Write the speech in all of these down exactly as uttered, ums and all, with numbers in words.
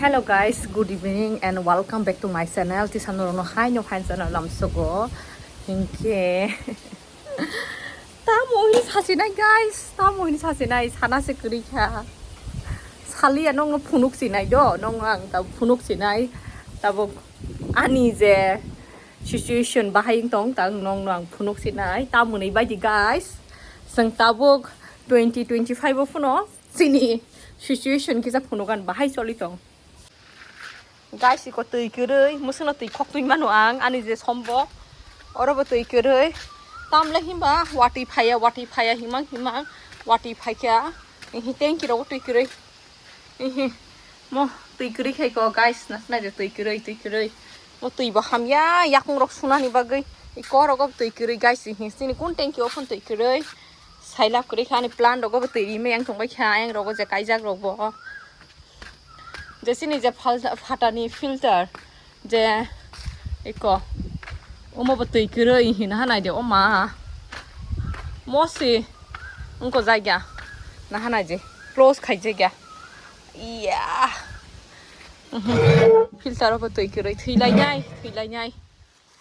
Hello guys, good evening and welcome back to my channel. Tisa norokno hai no hai channel lamsogo. Hinkhe tamo hini sasinai guys, tamo hini sasinai sana se kwrwi kha. Saliya nongno phunuk sinai do, nong ang ta phunuk sinai. Tabuk ani je situation bahai wng tong, tang nongno ang phunuk sinai. Tamoni baidi guys, chwng tabuk twenty twenty-five o phano chini situation kisa phunugan bahai choli tong. Guys, iko twi kwrwi, mwswkno twi khok twi mano ang, ani je sombo, oro bo twi kwrwi. Tamle himba watwi phaya, watwi phaya himang himang, watwi phaikha. Ihi tanki rogo twi kwrwi. Ihi mo twi kwrwi khai ko, guys, nasnai de twi kwrwi, twi kwrwi. Mo twi bo hamya, yakung rok sunani bagwi. Iko rogo twi kwrwi, guys, ihi chini kun tanki o phun twi kwrwi. Sailap kwrwi kha ani plant rogo bo twi rimai yang tongbai kha, ayang rogo je kaijak rok bo. Je chini je phal-, phatani filter je iko omo bo twi kwrwi hina hanai de oma mosi wngko jaiga na hanai je close khai jaiga iya filter bo twi kwrwi thwi lainai thwi lainai.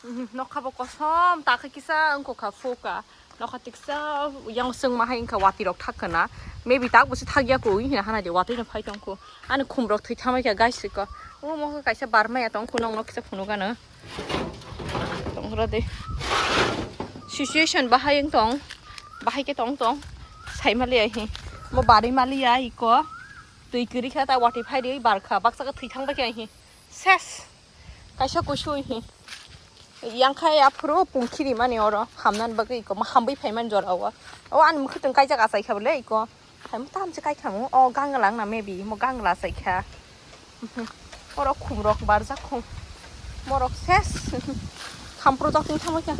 Mhm, nokha bo kosom, takhe kisa wngkha phuka. Nokha tiksa yang sengma hai wngkha watwi rok thak kana. Maybe tak busi thak ya koi hina hana de watwi no phai tong kho. Ani khum rok thwi thamai kha guys ko. O mo kaisa barmaya tong kho nong nok kisa phunuk ano. Tong ro de. Situation bahai wng tong. Bahai ke tong tong. Sai mali ai hi. Mo bari mali ai ko. Twi kwrwi kha ta watwi phai de bar kha. Baksa ka thwi thang bai kha hi. Ses. Kaisa kusui hi. Yang khai aphuru pungkhiri mani oro hamnani bagwi iko ma hambai phaimani jora o. O ani mwkhwtwng kaijak achai kha bwle iko. Hai mo tamse kai khamu. O gangla wngna maybe mo gangla achai kha. Oro khum rok barjak khum. Morok ses. Khampro jak tong thamai kha.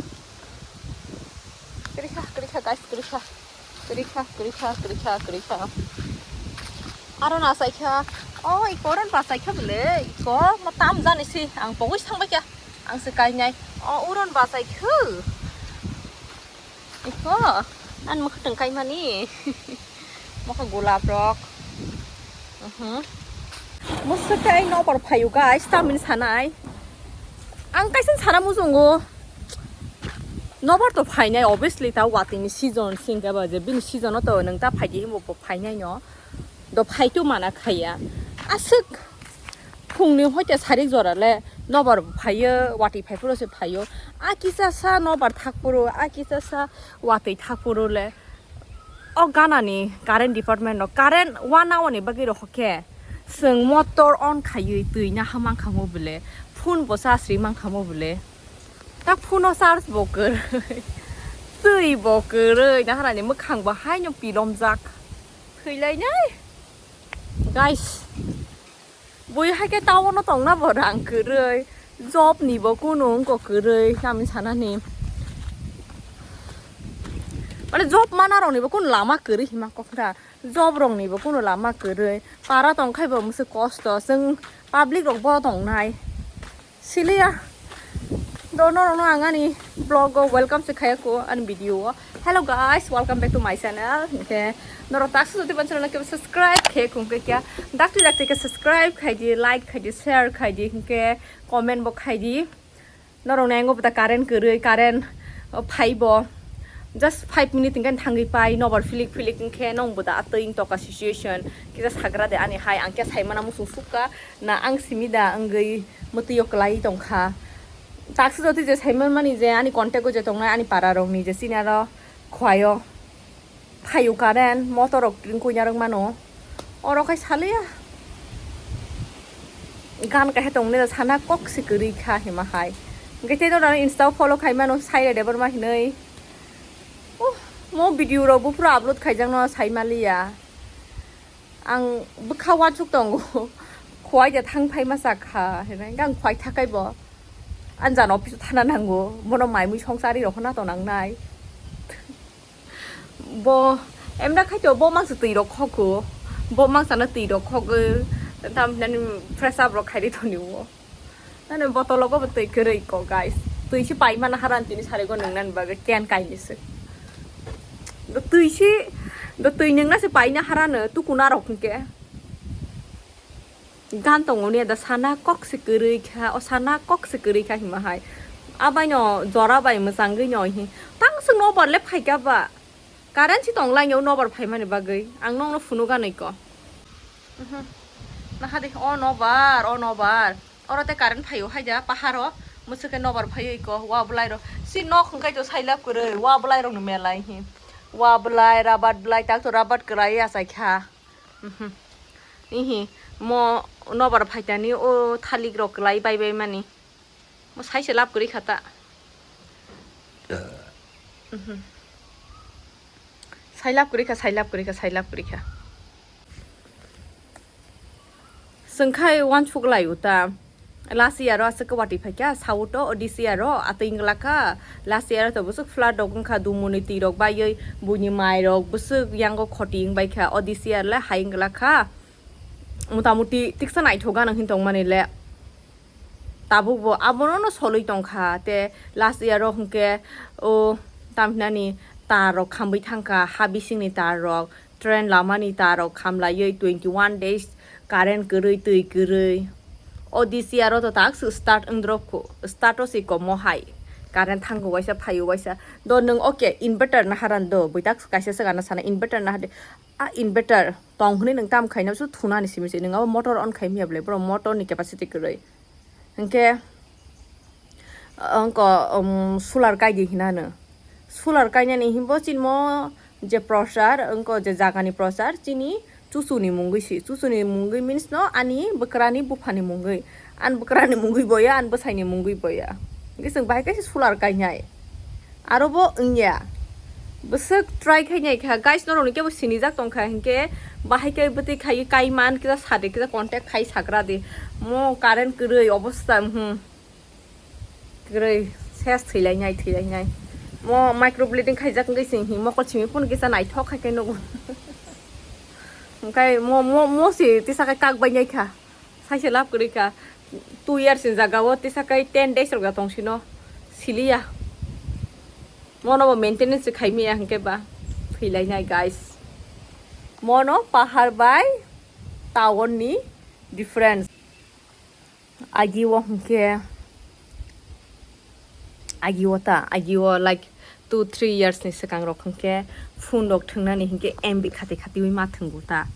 Kwrwi kha, kwrwi kha, guys, kwrwi kha. Kwrwi kha, kwrwi kha, kwrwi kha, kwrwi kha. Aro na achai kha. O, iko oro ba achai kha bwle. Iko mo tam jani si. Ang pogwi thangbai kha. Ang se kainai. O, uron ba achai kha. Iko. An mwkhwtwng kaimani. Mokha gulab rok. Mhm. Mwswk khe ai nobar phaio guys, tamni sanai. Ang kaisa sana muchungo. Nobar to phainai, obviously, ta watwi ni season singkha ba je bini season o to nwng ta phaidi himbo bo phainai no. Do phaitu mana khaiya. Aswk phungni hoite sarik jora le nobar bo phaio, watwi phai phuru se phaio. A kisa sa nobar thak phuru, a kisa sa watwi thak phuru le. O ganani current department no current one hour ni bagwi rokho khe chwng motor on khaiwi twi na hamang khamo bwle, phone bo charge ri mang khamo bwle. Tak phone o charge bo kwrwi, twi bo kwrwi, naharani mwkhang bo haino pilomjak. Thwilainai. Guys, bui hai khe town o tongna bo rang kwrwi, job ni bo kunu wngkok kwrwi, tamni sanani. Mane job mana rok ni bo kunu lama kwrwi hima kokda. Job rok ni bo kunu lama kwrwi. Para tong khai bo mwswk kosto. Chwng public rok bo tongnai. Siliya. Do norokno ang ani vlog o welcome se khaya ko ani video o. Hello guys, welcome back to my channel. Hinkhe norok taksa jodi ban channel ke subscribe khe kung khe kya. Dakti dakti ke subscribe khai di, like khai di, share khai di, hinkhe comment bo khai di. Norok ni ango bwta current kwrwi, current, uh, phai bo. Just five minute hinkhe thangwi pai, nobar philik philik hinkhe nong bwta atwi wng toka situation. Kisa sagra de ani hai, ang khe saimana muchung sukha. Na ang simi da wngwi mwtwi o kwlai tongkha. Taksa jotwi je saiman mani je ani contact o je tongnai ani para rok ni je sini aro khwai o phaio current, motor rok ring kuina rok mano. Oro khai saliya. Gan kaisa tongnai da sana kok se kwrwi kha hima hai. Hwnkhe tei norok insta o follow khai mano Saira Debbarma hinwi. Oh, mo video rok buphuru upload khaijak no sai maliya. Ang bwkha uansuk tongo. Khwai da thang phai ma sak kha. Hwnwi ang khwai thakai bo. Anjan office o thana nango. Bono mai mui songchari rok na to nangnai. Bo emda khai to bo mangsa twi rok khogo. Bo mangsa na twi rok khogo. Tam nani fresh up rok khai ri thoni o. Nani bottle o bo twi kwrwi ko, guys. Twi se pai mana haran tini sari go nung nani bagwi can kaini se. Do twi se, do twi nung na se pai na haran tukuna rok hwnkhe. Gan tongo ni da sana kok se kwrwi kha, o sana kok se kwrwi kha hima hai. Abai no jora bai mwchangwi no hi. Tang sung no bor le phai kha ba. Current si tong lai no nobar phai mani bagwi. Ang nong no phunu ganai ko. Mhm. Naha de o nobar, o nobar. Oro te current phaio hai da paharo. Mwswk khe nobar phaio iko. Wa bwlai ro. Si nok hwnkhe to sailap kwrwi. Wa bwlai rok no melai hi. Wa bwlai, rabat bwlai, tak to rabat kwrai ya sai kha. Mhm. Ihi, mo nobar phaitani o thalik rok kwlai bai bai mani. Mo sai se lab kwrwi kha ta. Mhm. Sai lab kwrwi kha, sai lab kwrwi kha, sai lab kwrwi kha. Swngkhai wansuk lai uta. Last year o aswk watwi phaikha, South o, o this year o atwi wngla kha. Last year o to bwswk flood rok wngkha, dumuni twi rok baiwi, buini mai rok bwswk yango khoti wngbai kha, o this year le hai wngla kha. Motamuti tiksa naithok gana hin tongmani le. Tabuk bo abono no solwi tongkha, te last year o hwnkhe o tamhinani tar rok khamwi thangkha, ha bisingni tar rok. Train lamani tarok khamlaiwi twenty one days current kwrwi, twi kwrwi. O D C R o to tak swk start wngdrop kho, start o se komo hai. Current thango waisa, phaio waisa. Do nwng okay, inverter naharan do, bwtak kaisa swk ano sana inverter nahade. A inverter tong hwnwi nwng tam khaina bwswk thunani simi se, nwng abo motor on khai manya bwle, bro motor ni capacity kwrwi. Hwnkhe, wngko, um, solar kaidi hinano. Solar kainani himbo chinmo je prochar, wngko je jagani prochar, chini chuchuni mungwi si. Chuchuni mungwi means no ani bwkrani buphani mungwi. Ani bwkrani mungwi boya, ani bwsaini mungwi boya. Hwnkhe chwng bahai kaisa solar kainai. Aro bo wngya. Bwswk try khai nai kha. Guys, norokni kebo sinijak tong kha hinkhe bahai khe bwtwi khai kai man kisa sade kisa contact khai sagra di. Mo current kwrwi obostha, hmm. Kwrwi ses thwilainai, thwilainai. Mo microblading khaijak wngwi sing hi mokol simi phone kisa naithok khai khe nugo. Hwnkhe mo, mo, mo si tisa khe kak bai nai kha. Saise lab kwrwi kha. Two years ni jaga o tisa kai ten days rok da tong sino. Siliya. Mono bo maintenance khai miya hwnkhe ba. Thwilainai guys. Mono pahar bai town ni difference. Agi o hwnkhe, agi o ta, agi o like two three years ni swkang rok hwnkhe phone rok thwngnani hwnkhe M B khati khatiwi ma thwngo ta.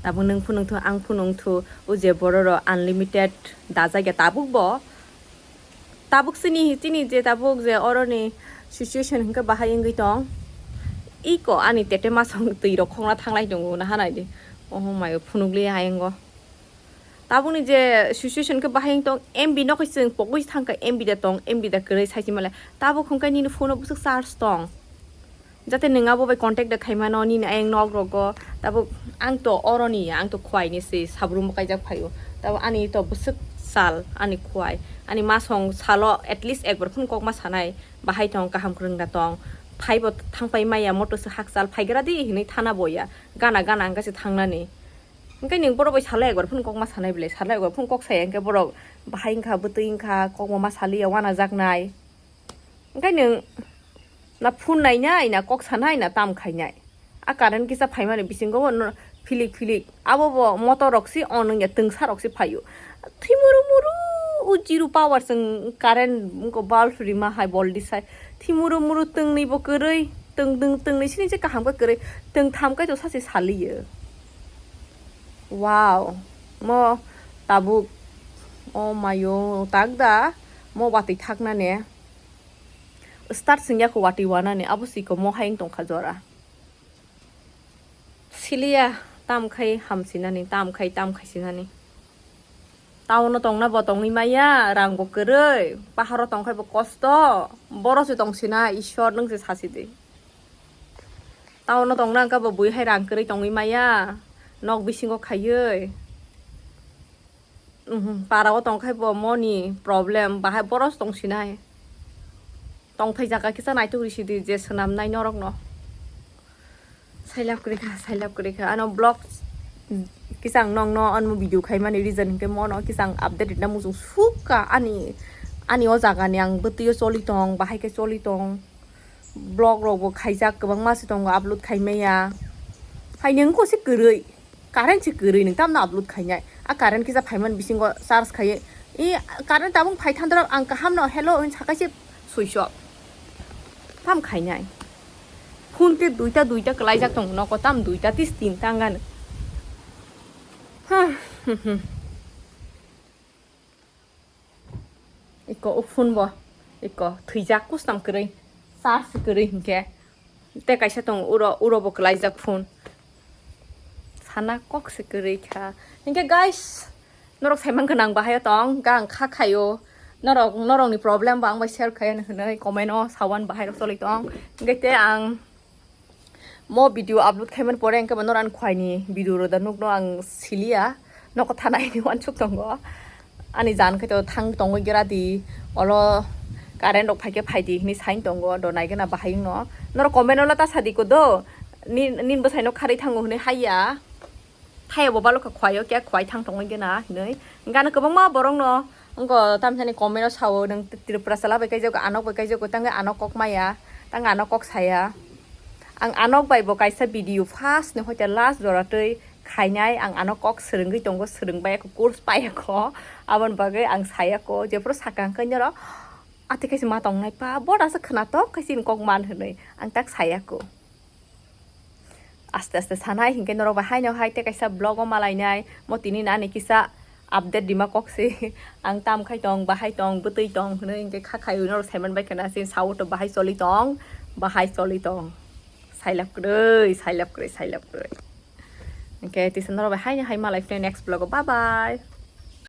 Tabuk nwng phone wngthu, ang phone wngthu, o je borok rok unlimited dajak ya tabuk bo. Tabuk sini, chini je tabuk je oroni situation hwnkhe bahai wngwi tong. Iko ani tete masong twi rok khongna thanglai tongo na hanai di. Oho mayo phunukli ayang o. Tabukni je situation khe bahai wng tong, M B no khe chwng pogwi thang kha, M B da tong, M B da kwrwi saisi male. Tabuk hwnkhe nini phone o bwswk charge tong. Jate nwng abo bai contact da khaimano nini ayang nok rogo. Tabuk ang to oroni, ang to khwai ni se sabrum bo kaijak phaio. Tabuk ani to bwswk sal, ani khwai. Ani masong salo at least ekbar phun kok ma sanai. Bahai tong, kaham kwrwng da tong. Phai bo thang pai maya, moto se hakchal phaigra di hinwi thana boya. Gana gana ang khe se thangnani. Hwnkhe nwng borok bai salo ekbar phano kok ma sanai bwle, salo ekbar phano kok saya hwnkhe borok bahai wngkha, bwtwi wngkha, kok bo ma saliya, uanajaknai. Hwnkhe nwng na phone nainai, na kok sanai, na tam khainai. A current kisa phaimani bisingo bo no philik philik. Abo bo motor rok se on wngya, twngsa rok se phaio. Thimuru muru o zero power chwng current wngkha bulb rima hai bol disai. Thimuru muru twngnwi bo kwrwi, twng, twng, twngnwi sini je kaham khe kwrwi, twngtham khe to sachi saliyo. Wow, mo tabuk, o mayo, tak da, mo watwi thakna ne. Start singya kho watwi wana ne, abo siko mo hayung tongkha jora. Siliya, tam khai hamsinani, tam khai, tam khaisinani. Town o tongna bo tongwi maya, rang bo kwrwi, paharo tongkhai bo kosto, boro se tongsina, Ishwar nwng se sasi di. Town o tongna hwnkha bo bui hai rang kwrwi tongwi maya, nok bisingo khaiwi. Mhm, para o tongkhai bo moni problem, bahai boro se tongsinai. Tongthai jaga kisa naituk risi di je swnamnai norok no. Sailap kwrwi kha, sailap kwrwi kha. Ano vlog kisang nong no ano video khaimani reason hinkhe mono kisang update rina muchung sukha ani, ani o jaga ni ang bwtwi o choli tong, bahai khe choli tong. Vlog rok bo khaijak, kwbangma se tongo upload khaimaya. Hai nwng kho se kwrwi, current se kwrwi, nwng tamno upload khainai. A current kisa phaiman bisingo charge khaiye. I current tabung phai thandra ang kaham no hello hin sakai se switch off. Tam khainai. Phone te duita duita kalaijak tong noko tam duita tis tinta ngan. Ha. Iko o phone bo. Iko thwijak kustam kwrwi. Charge kwrwi hinkhe. Te kaisa tong uro, uro bo kwlaijak phone. Sana kok se kwrwi kha. Hinkhe guys, norok saiman gwnang bahai tong, gang kha khaio. Norok, norokni problem bo ang bai share khaio hinwi comment o sawan bahai rok choli tong. Hinkhe te ang mo video upload khaimani pore hinkhe bo norok ani khwlaini video roda nukno ang siliya. Nokho thanai ni wansuk tongo. Ani jan khe to thang tongwi gira di. Olo current rok phaikhe phaidi hinwi sain tongo. Do naigena bahai wngno. Norok comment o ta sadi ko do. Nin, nin bwsaino kharwi thango hinwi haiya. Thaiya bo balokha khwlaio kya khwlai thang tongwi gena hinwi. Gana kwbangma borokno wngkha tamsani comment o sao nwng Tripura chwla bai kaijago anok bai kaijago tangwi anok kok maya. Tangwi anok kok saya. Ang anok bai bo kaisa video first ni hoite last jora twi khainai ang ano kok swrwngwi tongo, swrwngbai ako course pai ako, aboni bagwi ang sai ako jephuru sakang khe norok ati kaisa ma tongnai pa bo dasa khwnatok khe chini kok man hinwi ang tak sai ako. Aste aste sanai hinkhe norok bai haino hai tei kaisa vlog o malainai mo tini nani kisa update dima kok se ang tam khai tong bahai tong bwtwi tong hinwi hinkhe kha khai norok saiman bai khwna se sao to bahai choli tong bahai choli tong. Sailap kwrwi, sailap kwrwi, sailap kwrwi. Hinkhe tisa norok bai haino hai malai phai next vlog o. Bye bye.